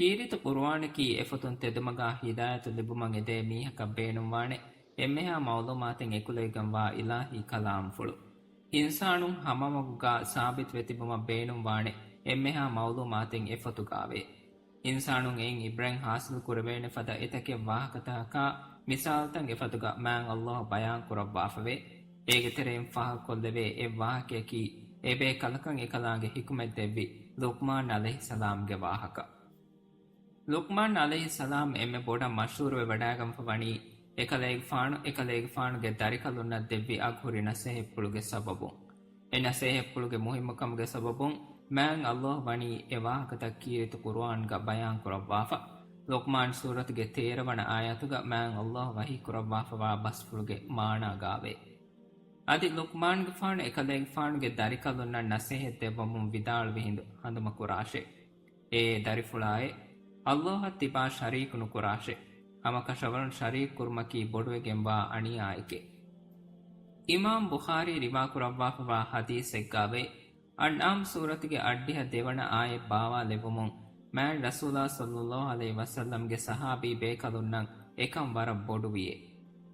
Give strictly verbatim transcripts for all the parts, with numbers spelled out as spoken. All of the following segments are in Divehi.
ކީރިތި ޤުރުއާނަކީ އެފޮތުން ތެދުމަގާ ހިދާޔަތު ލިބުމަށް އެދޭ މީހަކަށް ބޭނުންވާނެ އެންމެހާ މަޢުލޫމާތެއް އެކުލެވިގެންވާ އިލާހީ ކަލާމްފުޅު. އިންސާނުން ހަމަމަގުގާ ސާބިތުވެ ތިބުމަށް ބޭނުންވާނެ އެންމެހާ މަޢުލޫމާތެއް އެފޮތުގާވޭ. އިންސާނުން އެއިން އިބްރަތް ހާސިލް ކުރެވޭނެ ފަދަ އެތަކެއް ވާހަކަތަކަކާ މިސާލުތައް އެފަދުގަ މާތް ﷲ ބަޔާން ކުރައްވާފަވޭ. އޭގެ ތެރެއިން ފާހަގަކޮށްލެވޭ އެއް ވާހަކަޔަކީ އެބޭކަލަކަށް އެކަލާނގެ ޙިކުމަތް ދެއްވި ލުޤްމާން ޢަލައިހިއްސަލާމްގެ ވާހަކަ. ލުޤްމާން ޢަލައިހިއްސަލާމް އެންމެ ބޮޑަށް މަޝްހޫރުވެ ވަޑާގަންފަ ވަނީ އެކަލޭގެފާނު، އެކަލޭގެފާނުގެ ދަރިކަލުންނަށް ދެއްވި އަގުހުރި ނަސޭހަތްޕުޅުގެ ސަބަބުން. އެ ނަސޭހަތްޕުޅުގެ މުހިއްމުކަމުގެ ސަބަބުން މާތް ﷲ ވަނީ އެ ވާހަކަތައް ކީރިތި ޤުރުއާންގަ ބަޔާން ކުރައްވާފަ. ލުޤްމާން ސޫރަތުގެ ތޭރަ ވަނަ އާޔަތުގަ މާތް ﷲ ވަޙީ ކުރައްވާފަވާ ބަސްފުޅުގެ މާނާގާވޭ. އަދި ލުޤްމާންގެފާނު އެކަލޭގެފާނުގެ ދަރިކަލުންނަށް ނަސޭހަތް ދެއްވަމުން ވިދާޅުވި ހިނދު ހަނދުމަކުރާށޭ. އޭ ދަރިފުޅާއޭ! ﷲ އަށް ތިބާ ޝަރީކު ނުކުރާށޭ. ހަމަކަށަވަރުން ޝަރީކު ކުރުމަކީ ބޮޑުވެގެންވާ އަނިޔާއެކޭ. އިމާމް ބުޚާރީ ރިވާކުރައްވާފަވާ ޙަދީޘެއްގާވޭ، އަންޢާމް ސޫރަތުގެ އަށްޑިހަ ދެވަނަ އާޔަތް ބާވާލެއްވުމުން މާތް ރަސޫލާ ޞައްލައްލާހު ޢަލައިހި ވަސައްލަމްގެ ޞަޙާބީ ބޭކަލުންނަށް އެކަން ވަރަށް ބޮޑުވިއޭ.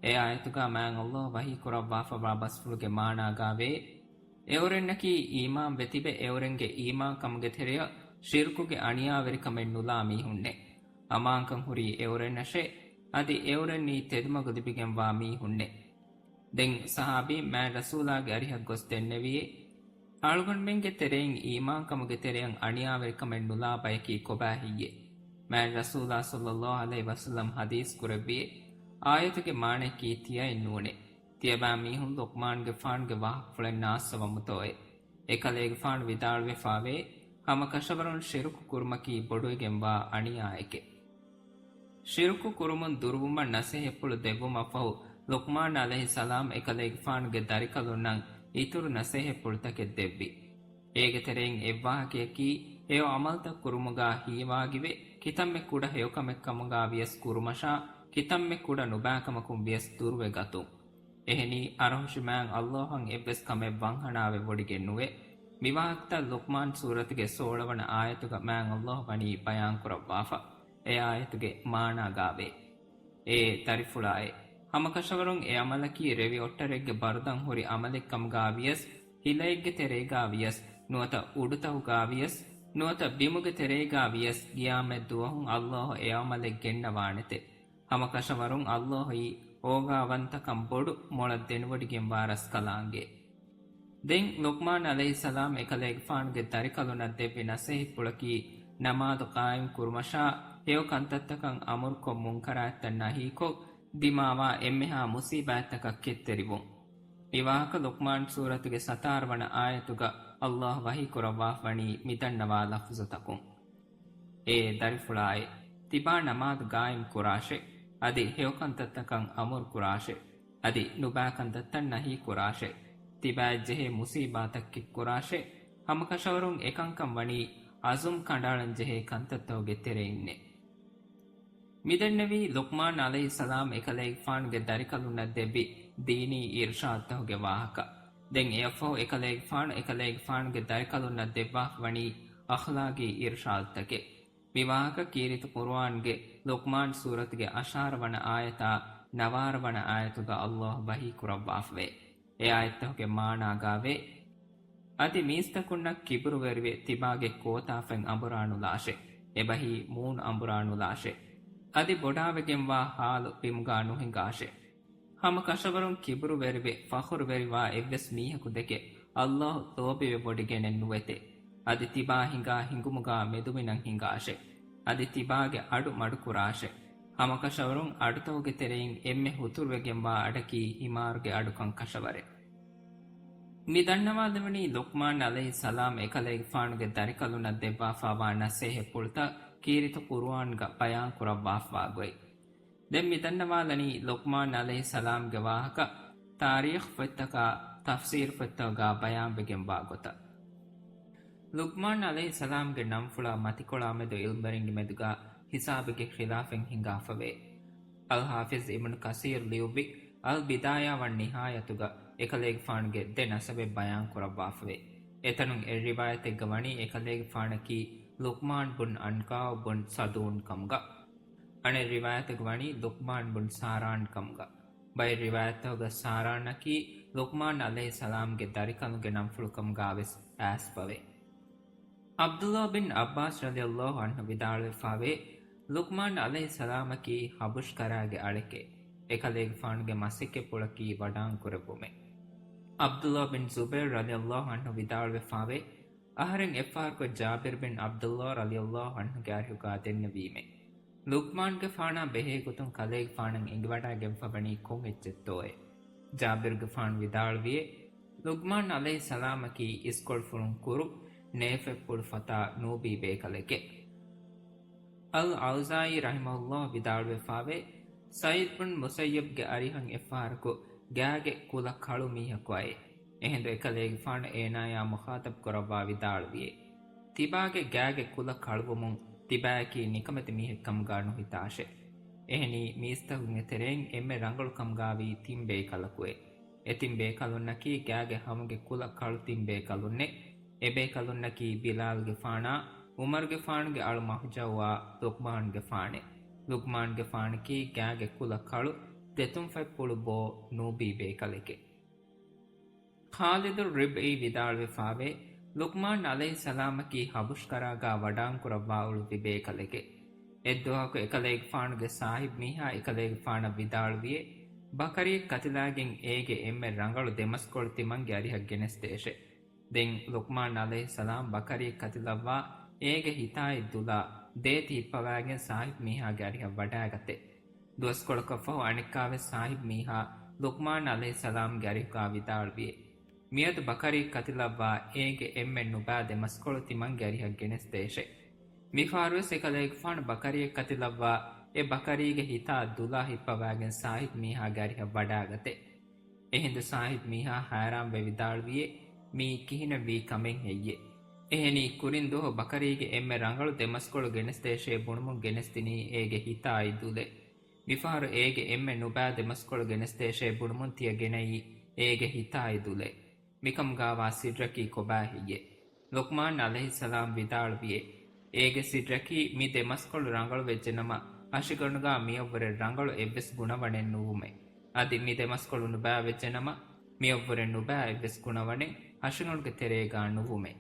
އެ އާޔަތުގާ މާތް ﷲ ވަޙީ ކުރައްވާފަވާ ބަސްފުޅުގެ މާނާގާވޭ، އެއުރެންނަކީ އީމާންވެ ތިބެ އެއުރެންގެ އީމާންކަމުގެ ތެރެއަށް ޝިރުކުގެ އަނިޔާވެރިކަމެއް ނުލާ މީހުންނޭ. އަމާންކަން ހުރީ އެއުރެންނަށޭ، އަދި އެއުރެންނީ ތެދުމަގު ލިބިގެންވާ މީހުންނޭ. ދެން ޞަޙާބީން މާތް ރަސޫލާގެ އަރިހަށް ގޮސް ދެންނެވިއޭ، އަޅުގަނޑުމެންގެ ތެރެއިން އީމާންކަމުގެ ތެރެއަށް އަނިޔާވެރިކަމެއް ނުލާ ބަޔަކީ ކޮބާ ހެއްޔޭ؟ މާތް ރަސޫލާ ޞައްލައްލާހު ޢަލައިހި ވަސައްލަމް ޙަދީޘް ކުރެއްވިއޭ، އާޔަތުގެ މާނަޔަކީ ތިޔައެއް ނޫނޭ. ތިޔަބައިމީހުން ލުޤްމާންގެފާނުގެ ވާހަކަފުޅެއް ނާއްސަވަމުތޯއޭ؟ އެކަލޭގެފާނު ވިދާޅުވެފާވޭ، ހަމަކަށަވަރުން ޝިރުކު ކުރުމަކީ ބޮޑުވެގެންވާ އަނިޔާއެކޭ. ޝިރުކު ކުރުމުން ދުރުވުމަށް ނަސޭހަތްޕުޅު ދެއްވުމަށްފަހު، ލުޤްމާން ޢަލައިހިއްސަލާމް އެކަލޭގެފާނުގެ ދަރިކަލުންނަށް އިތުރު ނަސޭހަތްޕުޅުތަކެއް ދެއްވި. އޭގެ ތެރެއިން އެއްވާހަކަޔަކީ، ހެޔޮ ޢަމަލުތައް ކުރުމުގާ ހީވާގިވެ، ކިތަންމެ ކުޑަ ހެޔޮކަމެއްކަމުގާ ވިޔަސް ކުރުމަށާ، ކިތަންމެ ކުޑަ ނުބައިކަމަކުން ވިޔަސް ދުރުވެ ގަތުން. އެހެނީ، އަރަހުށި މާތް ﷲ އަށް އެއްވެސް ކަމެއް ވަންހަނާވެ ވޮޑިގެން ނުވޭ. މިވާހަކަތައް ލުޤްމާން ސޫރަތުގެ ސޯޅަ ވަނަ އާޔަތުގަ މާތް ﷲ ވަނީ ބަޔާން ކުރައްވާފަ. އެ އާޔަތުގެ މާނާގާވޭ، އޭ ދަރިފުޅާއޭ! ހަމަކަށަވަރުން އެ ޢަމަލަކީ ރެވި އޮށްޓަރެއްގެ ބަރުދަން ހުރި ޢަމަލެއްކަމުގާ ވިޔަސް، ހިލައެއްގެ ތެރޭގާ ވިޔަސް، ނުވަތަ އުޑުތަކުގާ ވިޔަސް، ނުވަތަ ބިމުގެ ތެރޭގާ ވިޔަސް، ޤިޔާމަތް ދުވަހުން ﷲ އެ ޢަމަލެއް ގެންނަވާނެތެ. ހަމަކަށަވަރުން ﷲ އީ އޯގާވަންތަކަން ބޮޑު މޮޅަށް ދެނެވޮޑިގެންވާ ރަސްކަލާނގެ. ދެން ލުޤްމާން ޢަލައިހިއްސަލާމް އެކަލޭގެފާނުގެ ދަރިކަލުންނަށް ދެއްވި ނަސޭހަތްޕުޅަކީ، ނަމާދު ޤާއިމް ކުރުމަށާ، ހެޔޮ ކަންތައްތަކަށް އަމުރުކޮށް، މުންކަރާތްތައް ނަހީކޮށް، ދިމާވާ އެންމެހާ މުޞީބާތްތަކަށް ކެތްތެރިވުން. މި ވާހަކަ ލުޤްމާން ސޫރަތުގެ ސަތާރަ ވަނަ އާޔަތުގަ ﷲ ވަޙީ ކުރައްވާފަވަނީ މިދަންނަވާ ލަފުޒުތަކުން. އޭ ދަރިފުޅާއޭ! ތިބާ ނަމާދު ޤާއިމް ކުރާށޭ! އަދި ހެޔޮކަންތައްތަކަށް އަމުރު ކުރާށޭ! އަދި ނުބައި ކަންތައްތައް ނަހީ ކުރާށޭ! ތިބާއަށްޖެހޭ މުޞީބާތައް ކެތްކުރާށޭ! ހަމަކަށަވަރުން އެކަންކަން ވަނީ އަޒުމް ކަނޑައަޅަންޖެހޭ ކަންތައްތަކުގެ ތެރެއިންނޭ. މިދެންނެވީ ލުޤްމާން ޢަލައިހިއްސަލާމް އެކަލޭގެފާނުގެ ދަރިކަލުންނަށް ދެއްވި ދީނީ އިރްޝާދުތަކުގެ ވާހަކަ. ދެން އެއަށްފަހު އެކަލޭގެފާނު އެކަލޭގެފާނުގެ ދަރިކަލުންނަށް ދެއްވާފަވަނީ އަޚްލާޤީ އިރްޝާދުތަކެއް. މި ވާހަކަ ކީރިތި ޤުރުއާންގެ ލުޤްމާން ސޫރަތުގެ އަށާރަ ވަނަ އާޔަތާ ނަވާރަ ވަނަ އާޔަތުގަ ﷲ ވަޙީ ކުރައްވާފަވޭ. އެ އާޔަތްތަކުގެ މާނާގާވޭ، އަދި މީސްތަކުންނަށް ކިބުރުވެރިވެ، ތިބާގެ ކޯތާފަތް އަނބުރާނުލާށޭ. އެބަހީ މޫނު އަނބުރާނުލާށޭ. އަދި ބޮޑާވެގެންވާ ހާލު ބިމުގާ ނުހިނގާށޭ. ހަމަ ކަށަވަރުން ކިބުރުވެރިވެ، ފަޚުރުވެރިވާ އެއްވެސް މީހަކު ދެކެ، ﷲ ލޯބިވެވޮޑިގެނެއް ނުވެތޭ. އަދި ތިބާ ހިނގާ ހިނގުމުގާ މެދުމިނަށް ހިނގާށޭ. އަދި ތިބާގެ އަޑު މަޑުކުރާށޭ. ހަމަކަށަވަރުން އަޑުތަކުގެ ތެރެއިން އެންމެ ހުތުރުވެގެންވާ އަޑަކީ ހިމާރުގެ އަޑުކަން ކަށަވަރޭ. މި ދަންނަވާލެވެނީ ލުޤްމާން ޢަލައިހިއްސަލާމް އެކަލޭގެފާނުގެ ދަރިކަލުންނަށް ދެއްވާފާވާ ނަސޭހަތްޕުޅުތައް ކީރިތި ޤުރުއާންގަ ބަޔާން ކުރައްވާފާ ގޮތް. ދެން މި ދަންނަވާލަނީ ލުޤްމާން ޢަލައިހިއްސަލާމްގެ ވާހަކަ ތާރީޚު ފޮތްތަކާ ތަފްސީރު ފޮތްތަކުގާ ބަޔާންވެގެންވާ ގޮތަށް. ލުޤްމާން ޢަލައިހިއްސަލާމްގެ ނަންފުޅާ މަތިކޮޅާމެދު ޢިލްމުވެރިންގެ މެދުގާ ހިސާބެއްގެ ޚިލާފެއް ހިނގާފަވޭ. އަލްޙާފިޒް އިބްނު ކަސީރު ލިޔުއްވި އަލް ބިދާޔާ ވަން ނިހާޔަތުގަ އެކަލޭގެފާނުގެ ދެ ނަސަބެއް ބަޔާން ކުރައްވާފަވޭ. އެތަނުން އެއް ރިވާޔަތެއްގަ ވަނީ އެކަލޭގެފާނަކީ ލުޤްމާން ބުން ޢަންޤާ ބުން ސަދޫން ކަމުގަ. އަނެއް ރިވާޔަތުގަ ވަނީ ލުޤްމާން ބުން ސާރާން ކަމުގަ. ބައެއް ރިވާޔަތްތަކުގަ ސާރާނަކީ ލުޤްމާން ޢަލައިހިއްސަލާމްގެ ދަރިކަލުންގެ ނަންފުޅު ކަމުގަވެސް އައިސްފަވޭ. ޢަބްދުﷲ ބިން ޢައްބާސް ރަޟިޔަﷲ ޢަންހު ވިދާޅުވެފާވޭ، ލުޤްމާން ޢަލައިހިއްސަލާމަކީ ޙަބުޝް ކަރާގެ އަޅެކޭ. އެކަލޭގެފާނުގެ މަސައްކަތްޕުޅަކީ ވަޑާން ކުރެއްވުމޭ. ޢަބްދުﷲ ބިން ޒުބައިރު ރަޟިޔަﷲ ޢަންހު ވިދާޅުވެފާވޭ، އަހަރެން އެއްފަހަރަކު ޖާބިރު ބިން ޢަބްދުﷲ ރަޟިޔަﷲ ޢަންހުގެ އަރިހުގާ ދެންނެވީމޭ. ލުޤްމާންގެފާނާ ބެހޭގޮތުން ކަލޭގެފާނަށް އެނގިވަޑައިގެންފަވަނީ ކޮން އެއްޗެއްތޯއޭ؟ ޖާބިރުގެފާނު ވިދާޅުވިއޭ، ލުޤްމާން ޢަލައިހިއްސަލާމަކީ އިސްކޮޅުފުޅުން ކުރު، ނޭފަތްޕުޅު ފަތާ ނޫބީ ބޭކަލެކޭ. އަލް އައުޒާއީ ރަޙިމަހުﷲ ވިދާޅުވެފާވޭ، ސަޢީދު ބިން މުސައްޔަބްގެ އަރިހަށް އެއްފަހަރަކު ގާގެ ކުލަ ކަޅު މީހަކު އައޭ. އެހިނދު އެކަލޭގެފާނު އޭނާޔާ މުޚާޠަބް ކުރައްވާ ވިދާޅުވިއޭ، ތިބާގެ ގާގެ ކުލަ ކަޅުވުމުން ތިބާޔަކީ ނިކަމެތި މީހެއް ކަމުގާ ނުހިތާށޭ. އެހެނީ މީސްތަކުންގެ ތެރެއިން އެންމެ ރަނގަޅު ކަމުގާވީ ތިން ބޭކަލަކުއޭ. އެ ތިން ބޭކަލުންނަކީ ގާގެ ހަމަގެ ކުލަ ކަޅު ތިން ބޭކަލުންނޭ. އެ ބޭކަލުންނަކީ ބިލާލްގެފާނާ، ޢުމަރުގެފާނުގެ އަޅު މަހުޖައްވާ ލުޤްމާންގެފާނޭ. ލުޤްމާންގެފާނަކީ ގާގެ ކުލަ ކަޅު، ދެތުންފަތްޕުޅު ބޯ ނޫބީ ބޭކަލެކޭ. ޚާލިދު ރިބްޢީ ވިދާޅުވެފާވޭ، ލުޤްމާން ޢަލައިހިއްސަލާމަކީ ޙަބުޝްކަރާގާ ވަޑާންކުރައްވާ އުޅުއްވި ބޭކަލެކޭ. އެއްދުވަހަކު އެކަލޭގެފާނުގެ ސާހިބު މީހާ އެކަލޭގެފާނަށް ވިދާޅުވިއޭ، ބަކަރިއެއް ކަތިލާގެން އޭގެ އެންމެ ރަނގަޅު ދެމަސްކޮޅު ތިމަންގެ އަރިހަށް ގެނެސްދޭށޭ. ދެން ލުޤްމާން ޢަލައިހިއްސަލާމް ބަކަރިއެއް ކަތިލައްވާ އޭގެ ހިތާއި ދުލާ ދޭތި ހިއްޕަވާގެން ސާހިބު މީހާގެ އަރިހަށް ވަޑާގަތޭ. ދުވަސްކޮޅަކަށްފަހު އަނެއްކާވެސް ސާހިބު މީހާ ލުޤްމާން ޢަލައިހިއްސަލާމްގެ އަރިހުގާ ވިދާޅުވިއޭ، މިއަދު ބަކަރިއެއް ކަތިލައްވާ އޭގެ އެންމެ ނުބައި ދެމަސްކޮޅު ތިމަންގެ އަރިހަށް ގެނެސްދޭށޭ. މިފަހަރުވެސް އެކަލޭގެފާނު ބަކަރިއެއް ކަތިލައްވާ އެ ބަކަރީގެ ހިތާ ދުލާ ހިއްޕަވާގެން ސާހިބު މީހާގެ އަރިހަށް ވަޑާގަތޭ. އެހިނދު ސާހިބު މީހާ ހައިރާންވެ ވިދާޅުވިއޭ، މީ ކިހިނެއްވީ ކަމެއް ހެއްޔޭ؟ އެހެނީ ކުރިން ދުވަހު ބަކަރީގެ އެންމެ ރަނގަޅު ދެމަސްކޮޅު ގެނެސްދޭށޭ ބުނުމުން ގެނެސްދިނީ އޭގެ ހިތާއި ދުލޭ. މިފަހަރު އޭގެ އެންމެ ނުބައި ދެމަސްކޮޅު ގެނެސްދޭށޭ ބުނުމުން ތިޔަ ގެނައީ އޭގެ ހިތާއި ދުލޭ. މިކަމުގާވާ ސިއްރަކީ ކޮބާ ހެއްޔޭ؟ ލުޤްމާން ޢަލައިހިއްސަލާމް ވިދާޅުވިއޭ، އޭގެ ސިއްރަކީ މި ދެ މަސްކޮޅު ރަނގަޅު ވެއްޖެނަމަ، ހަށިގަނޑުގާ މިއަށްވުރެ ރަނގަޅު އެއްވެސް ގުނަވަނެއް ނުވުމޭ. އަދި މި ދެ މަސްކޮޅު ނުބައި ވެއްޖެނަމަ، މިއަށްވުރެ ނުބައި އެއްވެސް ގުނަވަނެއް ހަށިގަނޑުގެ ތެރޭގާ ނުވުމޭ.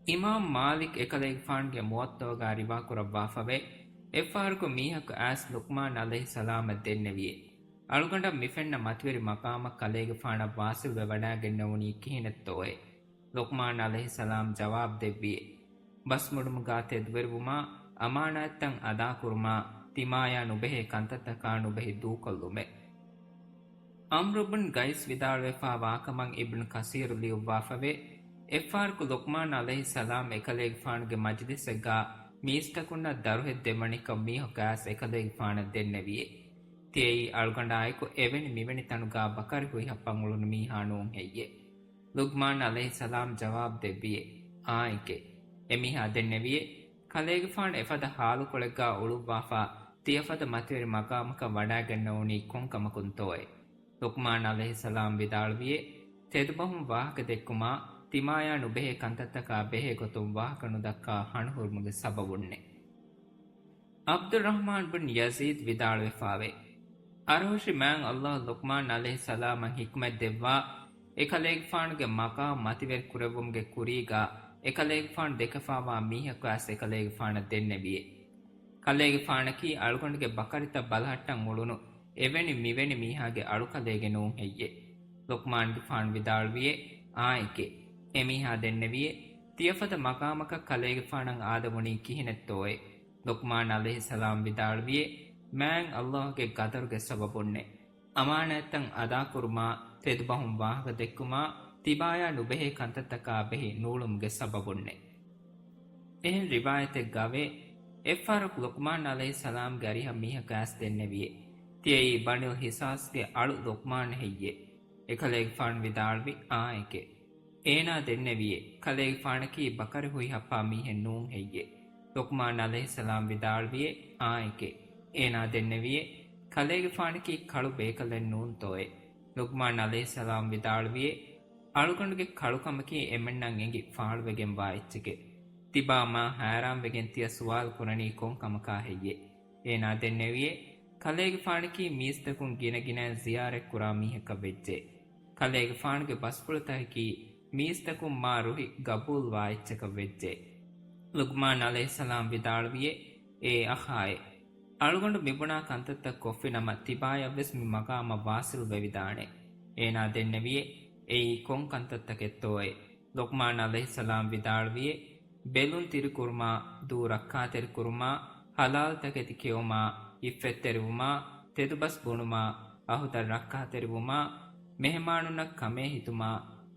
އިމާމް މާލިކް އެކަލޭގެފާނުގެ މުވައްޠާގާ ރިވާކުރައްވާފަވޭ، އެއްފަހަރަކު މީހަކު އައިސް ލުޤްމާން ޢަލައިހިއްސަލާމަށް ދެންނެވިއޭ، އަޅުގަނޑަށް މިފެންނަ މަތިވެރި މަޤާމަށް ކަލޭގެފާނަށް ވާޞިލްވެވަޑާގެންނެވުނީ ކިހިނެއްތޯއޭ؟ ލުޤްމާން ޢަލައިހިއްސަލާމް ޖަވާބު ދެއްވިއޭ، ބަސްމުޑުމުގާ ތެދުވެރިވުމާ، އަމާނާތްތައް އަދާކުރުމާ، ތިމާޔާ ނުބެހޭ ކަންތައްތަކާ ނުބެހި ދޫކޮށްލުމޭ. ޢަމްރު ބުން ގައިސް ވިދާޅުވެފާ ވާކަމަށް އިބްނު ކަސީރު ލިޔުއްވާފަވޭ، އެއްފަހަރަކު ލުޤްމާން ޢަލައިހިއްސަލާމް އެކަލޭގެފާނުގެ މަޖިލިސެއްގާ މީސްތަކުންނަށް ދަރުހެއް ދެއްވަނިކޮށް މީހަކު އައިސް އެކަލޭގެފާނަށް ދެންނެވިއޭ. ތިޔައީ އަޅުގަނޑާއެކު އެވެނި މިވެނި ތަނުގާ ބަކަރި ހުއިހައްޕަން އުޅުނު މީހާ ނޫން ހެއްޔޭ؟ ލުޤްމާން ޢަލައިހިއްސަލާމް ޖަވާބު ދެއްވިއޭ، އާނއެކޭ. އެމީހާ ދެންނެވިއޭ، ކަލޭގެފާނު އެފަދަ ޙާލުކޮޅެއްގާ އުޅުއްވާފާ، ތިޔަފަދަ މަތިވެރި މަޤާމަކަށް ވަޑާގެންނެވުނީ ކޮން ކަމަކުންތޯއޭ؟ ލުޤްމާން ޢަލައިހިއްސަލާމް ވިދާޅުވިއޭ، ތެދުބަހުން ވާހަކަ ދެއްކުމާ، ތިމާޔާ ނުބެހޭ ކަންތައްތަކާ ބެހޭ ގޮތުން ވާހަކަ ނުދައްކާ ހަނުހުރުމުގެ ސަބަބުންނޭ. ޢަބްދުއްރަޙްމާން ބިން ޔަޒީދު ވިދާޅުވެފާވޭ، އަރުހުށި މާތް ﷲ ލުޤްމާން ޢަލައިހިއްސަލާމަށް ޙިކްމަތް ދެއްވާ، އެކަލޭގެފާނުގެ މަޤާމް މަތިވެރި ކުރެއްވުމުގެ ކުރީގާ، އެކަލޭގެފާނު ދެކެފާވާ މީހަކު އައިސް އެކަލޭގެފާނަށް ދެންނެވިއޭ. ކަލޭގެފާނަކީ އަޅުގަނޑުގެ ބަކަރިތައް ބަލަހައްޓަން އުޅުނު އެވެނި މިވެނި މީހާގެ އަޅުކަލޭގެ ނޫން ހެއްޔޭ؟ ލުޤްމާންގެފާނު ވިދާޅުވިއޭ، އާނއެކޭ. އެމީހާ ދެންނެވިއޭ، ތިޔަފަދަ މަޤާމަކަށް ކަލޭގެފާނަށް އާދެވުނީ ކިހިނެއްތޯއޭ؟ ލުޤްމާން ޢަލައިހިއްސަލާމް ވިދާޅުވިއޭ، މާތް ﷲގެ ޤަދަރުގެ ސަބަބުންނޭ. އަމާނާތްތައް އަދާކުރުމާ، ތެދުބަހުން ވާހަކަ ދެއްކުމާ، ތިބާޔާ ނުބެހޭ ކަންތައްތަކާ ބެހި ނޫޅުމުގެ ސަބަބުންނޭ. އެހެން ރިވާޔަތެއްގަވޭ، އެއްފަހަރަކު ލުޤްމާން ޢަލައިހިއްސަލާމްގެ އަރިހަށް މީހަކު އައިސް ދެންނެވިއޭ، ތިޔައީ ބަނީ ހިސާސްގެ އަޅު ލުޤްމާން ހެއްޔޭ؟ އެކަލޭގެފާނު ވިދާޅުވި، އާނއެކޭ. އޭނާ ދެންނެވިއޭ، ކަލޭގެފާނަކީ ބަކަރި ހުއިހައްޕާ މީހެއް ނޫން ހެއްޔޭ؟ ލުޤްމާން ޢަލައިހިއްސަލާމް ވިދާޅުވިއޭ، އާނއެކޭ. އޭނާ ދެންނެވިއޭ، ކަލޭގެފާނަކީ ކަޅު ބޭކަލެއް ނޫންތޯއޭ؟ ލުޤްމާން ޢަލައިހިއްސަލާމް ވިދާޅުވިއޭ، އަޅުގަނޑުގެ ކަޅުކަމަކީ އެމަންނަށް އެނގި ފާޅުވެގެންވާ އެއްޗެކޭ. ތިބާ މާ ހައިރާންވެގެން ތިޔަ ސުވާލު ކުރަނީ ކޮން ކަމަކާ ހެއްޔޭ؟ އޭނާ ދެންނެވިއޭ، ކަލޭގެފާނަކީ މީސްތަކުން ގިނަގިނައިން ޒިޔާރަތްކުރާ މީހަކަށް ވެއްޖެ. ކަލޭގެފާނުގެ ބަސްފުޅުތަކަކީ މީސްތަކުން މާ ރުހި ގަބޫލްވާ އެއްޗަކަށް ވެއްޖެ. ލުގްމާން ޢަލައިހިއްސަލާމް ވިދާޅުވިއޭ، އޭ އަޚާއޭ! އަޅުގަނޑު މިބުނާ ކަންތައްތައް ކޮށްފިނަމަ، ތިބާޔަށްވެސް މި މަގާމަށް ވާސިލް ވެވިދާނެ. އޭނާ ދެންނެވިއޭ، އެއީ ކޮން ކަންތައްތަކެއްތޯއޭ؟ ލުޤްމާން ޢަލައިހިއްސަލާމް ވިދާޅުވިއޭ، ބެލުން ތިރިކުރުމާ، ދޫ ރައްކާތެރިކުރުމާ، ޙަލާލް ތަކެތި ކެއުމާ، ޢިއްފަތްތެރިވުމާ، ތެދުބަސް ބުނުމާ، އަހުދަށް ރައްކާތެރިވުމާ، މެހެމާނުންނަށް ކަމޭ ހިތުމާ،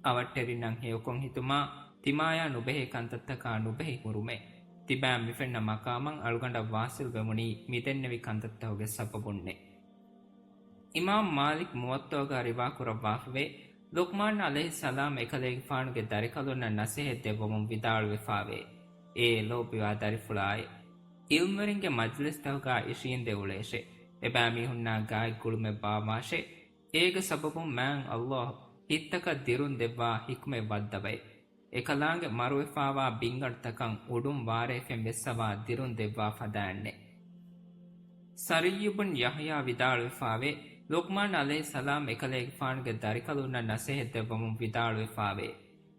އަވަށްޓެރިންނަށް ހެޔޮކޮށް ހިތުމާ، ތިމާޔާ ނުބެހޭ ކަންތައްތަކާ ނުބެހި ހުރުމޭ. ތިބާ މިފެންނަ މަޤާމަށް އަޅުގަނޑަށް ވާސިލް ވެވުނީ މިދެންނެވި ކަންތައްތަކުގެ ސަބަބުންނޭ. އިމާމް މާލިކް މުވައްޠާގަ ރިވާކުރައްވާފަވޭ، ލުޤްމާން ޢަލައިހިއްސަލާމް އެކަލޭގެފާނުގެ ދަރިކަލުންނަށް ނަސޭހަތް ދެއްވަމުން ވިދާޅުވެފާވޭ، އޭ ލޯބިވާ ދަރިފުޅާއޭ! ޢިލްމުވެރިންގެ މަޖްލިސްތަކުގަ އިށީނދެ އުޅޭށޭ. އެބައިމީހުންނާ ގާތް ގުޅުމެއް ބާއްވާށޭ. އޭގެ ސަބަބުން މާތް ﷲ ހިތްތަކަށް ދިރުން ދެއްވާ ޙިކްމަތް ވައްދަވައޭ. އެކަލާނގެ މަރުވެފާވާ ބިންގަނޑުތަކަށް އުޑުން ވާރޭފެން ވެއްސަވާ ދިރުން ދެއްވާ ފަދައިންނޭ. ސަރިއްޔު ބުން ޔަޙްޔާ ވިދާޅުވެފާވޭ، ލުޤްމާން ޢަލައިހިއްސަލާމް އެކަލޭގެފާނުގެ ދަރިކަލުންނަށް ނަސޭހަތް ދެއްވަމުން ވިދާޅުވެފާވޭ،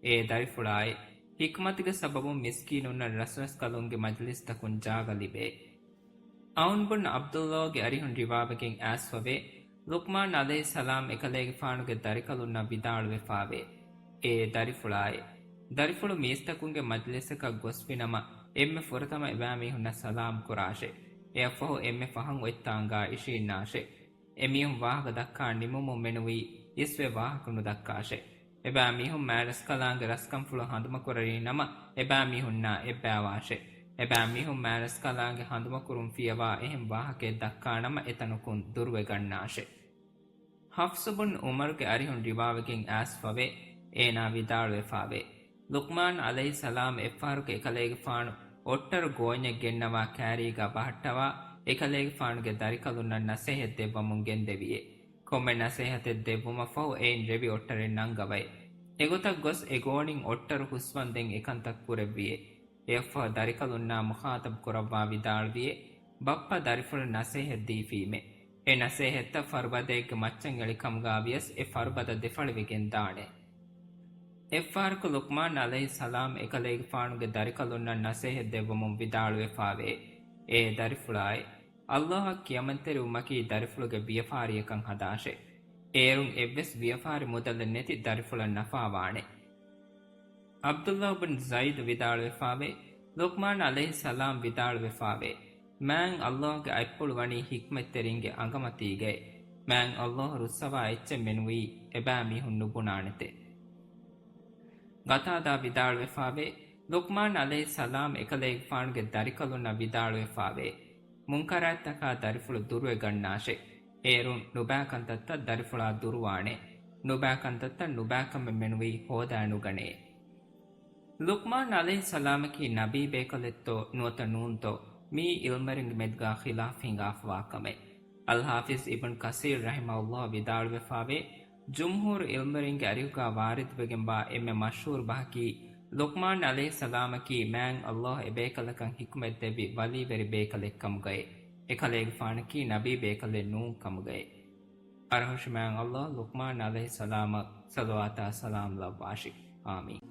އޭ ދަރިފުޅާއޭ! ޙިކްމަތުގެ ސަބަބުން މިސްކީނުންނަށް ރަސްރަސްކަލުންގެ މަޖްލިސްތަކުން ޖާގަ ލިބޭ. ޢައުން ބުން ޢަބްދުﷲގެ އަރިހުން ރިވާވެގެން އައިސްފަވޭ، ލުޤްމާން ޢަލައިހިއްސަލާމް އެކަލޭގެފާނުގެ ދަރިކަލުންނަށް ވިދާޅުވެފާވޭ، އޭ ދަރިފުޅާއޭ! ދަރިފުޅު މީސްތަކުންގެ މަޖްލިސަކަށް ގޮސްފިނަމަ، އެންމެ ފުރަތަމަ އެބައިމީހުންނަށް ސަލާމް ކުރާށޭ. އެއަށްފަހު އެންމެ ފަހަން އޮތްތާނގާ އިށީންނާށޭ. އެމީހުން ވާހަކަ ދައްކާ ނިމުމުން މެނުވީ އިސްވެ ވާހަކަ ނުދައްކާށޭ. އެބައިމީހުން މާތްރަސްކަލާނގެ ރަސްކަންފުޅު ހަނދުމަކުރަނީ ނަމަ، އެބައިމީހުންނާ އެއްބައިވާށޭ. އެބައިމީހުން މާތްރަސްކަލާނގެ ހަނދުމަކުރުން ފިޔަވާ އެހެން ވާހަކައެއް ދައްކާނަމަ، އެތަނަކުން ދުރުވެގަންނާށޭ. ޙަފްޞު ބުން ޢުމަރުގެ އަރިހުން ރިވާވެގެން އައިސްފަވޭ، އޭނާ ވިދާޅުވެފާވޭ، ލުޤްމާން ޢަލައިހިއްސަލާމް އެއްފަހަރަކު އެކަލޭގެފާނު އޮއްޓަރު ގޯންޏެއް ގެންނަވާ ކާރީގާ ބަހައްޓަވާ، އެކަލޭގެފާނުގެ ދަރިކަލުންނަށް ނަސޭހަތް ދެއްވަމުން ގެންދެވިއޭ. ކޮންމެ ނަސޭހަތެއް ދެއްވުމަށްފަހު އެއިން ރެވި އޮއްޓަރެއް ނަންގަވައޭ. އެގޮތަށް ގޮސް އެ ގޯނިން އޮއްޓަރު ހުސްވަންދެން އެކަންތައް ކުރެއްވިއޭ. އެއަށްފަހު ދަރިކަލުންނާ މުޚާޠަބު ކުރައްވާ ވިދާޅުވިއޭ، ބައްޕަ ދަރިފުޅަށް ނަސޭހަތް ދީފީމޭ. އެ ނަސޭހަތްތައް ފަރުބަދައެއްގެ މައްޗަށް އެޅި ކަމުގާ ވިޔަސް އެ ފަރުބަދަ ދެފަޅިވެގެން ދާނެ. އެއްފަހަރަކު ލުޤްމާން ޢަލައިހިއްސަލާމް އެކަލޭގެފާނުގެ ދަރިކަލުންނަށް ނަސޭހަތް ދެއްވަމުން ވިދާޅުވެފާވޭ، އޭ ދަރިފުޅާއޭ! ﷲ އަށް ކިޔަމަންތެރިވުމަކީ ދަރިފުޅުގެ ވިޔަފާރިއަކަށް ހަދާށޭ. އޭރުން އެއްވެސް ވިޔަފާރި މުދަލެއް ނެތި ދަރިފުޅަށް ނަފާވާނެ. ޢަބްދުﷲ ބިން ޒައިދު ވިދާޅުވެފާވޭ، ލުޤްމާން ޢަލައިހިއްސަލާމް ވިދާޅުވެފާވޭ، މާތް ﷲ ގެ އަތްޕުޅު ވަނީ ޙިކްމަތްތެރިންގެ އަނގަމަތީގައޭ. މާތް ﷲ ރުއްސަވާ އެއްޗެއް މެނުވީ އެބައިމީހުން ނުބުނާނެތޭ. ޤަތާދާ ވިދާޅުވެފާވޭ، ލުޤްމާން ޢަލައިހިއްސަލާމް އެކަލޭގެފާނުގެ ދަރިކަލުންނަށް ވިދާޅުވެފާވޭ، މުންކަރާތްތަކާ ދަރިފުޅު ދުރުވެގަންނާށޭ. އޭރުން ނުބާ ކަންތައްތައް ދަރިފުޅާ ދުރުވާނެ. ނުބާ ކަންތައްތައް ނުބާކަމެއް މެނުވީ ހޯދާ ނުގަނޭ. ލުޤްމާން ޢަލައިހިއްސަލާމަކީ ނަބީ ބޭކަލެއްތޯ ނުވަތަ ނޫންތޯ، މީ ޢިލްމުވެރިންގެ މެދުގާ ޚިލާފް ހިނގާފަވާ ކަމެއް. އަލްޙާފިޒް އިބްނު ކަސީރް ރަޙިމަހުﷲ ވިދާޅުވެފާވޭ، ޖުމްހޫރު ޢިލްމުވެރިންގެ އަރިހުގާ ވާރިދުވެގެންވާ އެންމެ މަޝްހޫރު ބަހަކީ، ލުޤްމާން ޢަލައިހިއްސަލާމަކީ މާތް ﷲ އެބޭކަލަކަށް ޙިކުމަތްދެއްވި ވަލީވެރި ބޭކަލެއްކަމުގައޭ. އެކަލޭގެފާނަކީ ނަބީ ބޭކަލެއް ނޫން ކަމުގައޭ. އަރަހުށި މާތް ﷲ ލުޤްމާން ޢަލައިހިއްސަލާމަށް ޞަލަވާތާ ސަލާމް ލައްވާށި. އާމީން.